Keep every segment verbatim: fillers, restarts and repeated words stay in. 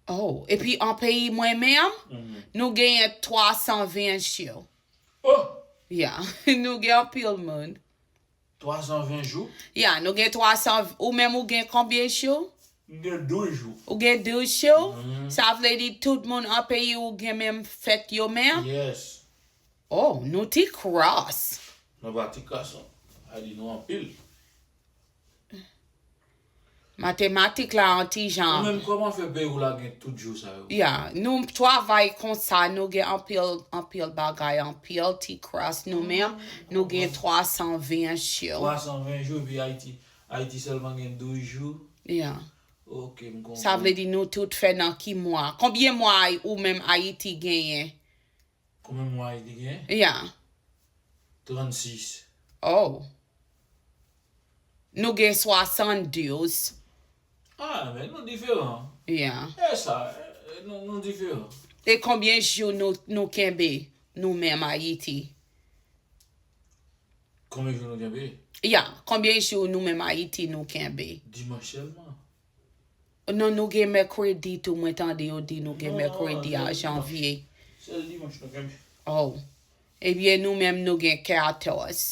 Oh, epi an peyi mwen menm, nou genyen twa san ven jou. Oh! Ya, nou gen anpil moun. Twa san ven jou? Ya, nou gen twa san, ou menm ou gen konbyen jou? M gen douz jou. Ou gen douz jou? Sa vle di tout moun an peyi ou gen menm fèt yo menm? Yes. Oh, nou ti kras. Nou pa ti kras non. A di nou anpil. Matematik la an ti Ou jan. menm kòman fè peyi w la gen tout jou sa yo? Ya, nou travay konsa, nou gen anpil, anpil bagay, anpil ti kras nou menm, nou gen twa san ven jou. Twa san ven jou, epi Ayiti, Ayiti sèlman gen douz jou. Ya. Ok, m konprann. Sa vle di nou tout fè nan ki mwa? Konbyen mwa ou menm Ayiti genyen? Konbyen mwa Ayiti gen? Ya. Trannsis. Oh. Nou gen swasanndis. Ah, men nou diferan. Ya. E sa, e, nou, nou diferan. E konbyen jou nou, nou kenbe, nou menm Ayiti? Konbyen jou nou kenbe? Ya, konbyen jou nou menm Ayiti nou kenbe? Dimanch sèlman. Non, nou gen mèkredi tou, mwen tande yo di nou gen Non, mèkredi a sèl dimanch. Janvye. Sèl dimanch nou kenbe. Oh. Ebyen, nou menm nou gen katòz.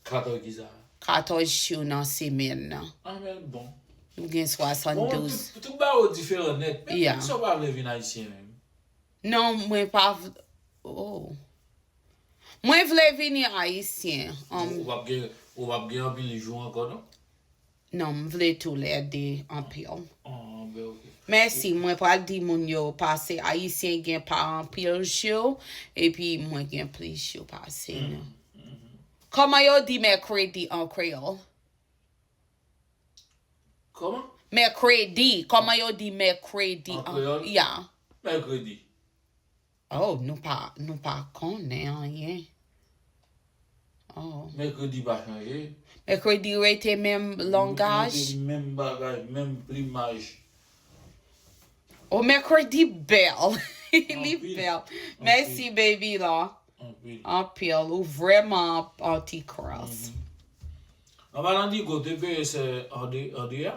Katòz ki sa? Katòz jou nan semèn nan. Ah, men bon. Nou gen Bon, swasanndis. tout, tout ba yo diferan nèt. Men Ya. Poukisa w pa vle vin ayisyen menm? Non, mwen pa vle. Oh. Mwen vle vini ayisyen. Um, Ou p ap gen, ou p ap gen anpil jou ankò, non? Non, m vle toulède anpil. Ah, ben, ok. Mèsi, mwen pral di moun yo pase ayisyen gen pa anpil jou, epi mwen gen plis jou pase nou. Kòman yo di mèkredi an kreyòl? Kòman? Mèkredi, kòman yo di mèkredi An an kreyòl? Ya. Mèkredi. Oh, nou pa, nou pa konnen anyen. Oh. Mèkredi pa chanje. Mèkredi rete menm langaj. Menm bagay, menm plimaj. Oh, mèkredi bèl. Li Anpil. Bèl. Mèsi, baby, la. Anpil. Anpil. Ou vrèman an ti kras. An palan di kote peye sè Andrea?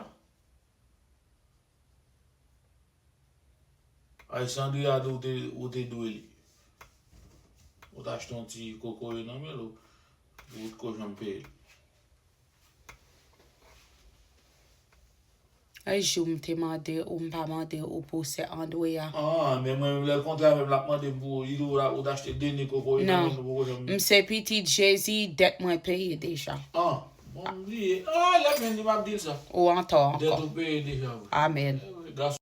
Ay, Andrea, ou te, ou te dwe li. Ou te achte yon ti kokoye nan men l, ou, ou t ko janm peye l. Yon jou m te mande ou, m pa mande ou pou sè Andrea. Ah, men mwen menm lè l kontre avè m, l ap mande m pou li, ou la, ou t achte deni kokoye nan Non. Men l, ou poko janm. M se pitit Jezi, dèt mwen peye deja. Ah, bon, m bliye. Ah, lè m jwenn li, m ap di l sa. Ou antò Dèt ankò. Ou peye deja, vre. Amèn. Eh, wi, gason.